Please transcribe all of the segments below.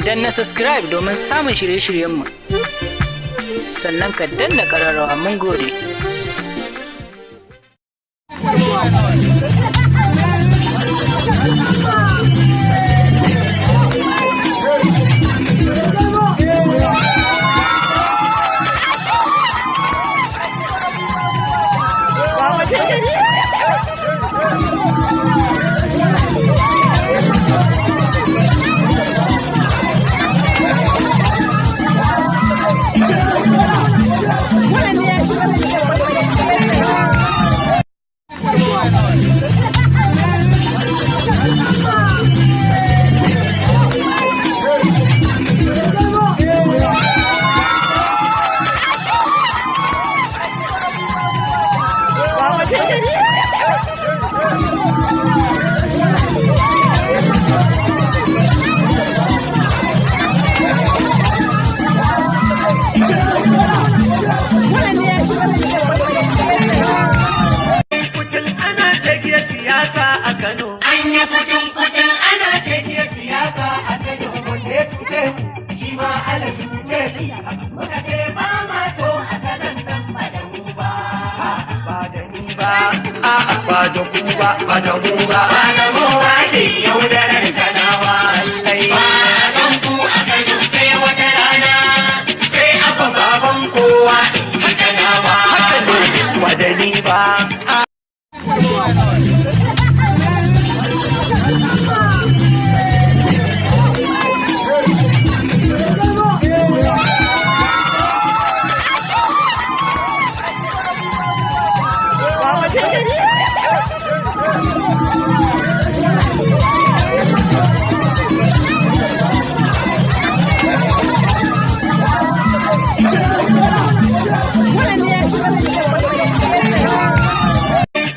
Danna subscribe domin samun shirye-shiryenmu. Sannan ka danna ƙararrawa, mun gode. Kutun ana tafiya siyasa a Kano. An yi kutun kutun ana tafiya siyasa a Kano. Wanda ya cuce mu, shi ma ala cuce shi. Muka ce ba ma so a kanan dan ba da mu ba. Ba da ni ba, a'a, ba da ku ba, ba da mu ba. Ba da mu ake yaudarar Kanawa. Lallai. Ba a san ku a Kano sai wata rana. Sai aba baban kowa, Kanawa. Haka ne, ba da ni ba.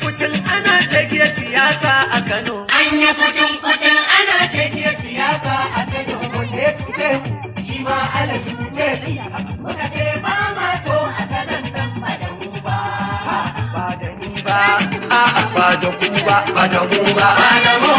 Kutun ana tafiya siyasa a Kano. An yi kutun kutun ana tafiya siyasa a Kano. Wanda ya cuce mu, shi ma ala cuce shi. Muka ce ba ma so a kanan dan ba da mu ba. Ba da ni ba, a'a, ba da ku ba, ba da mu ba. Ba da mu.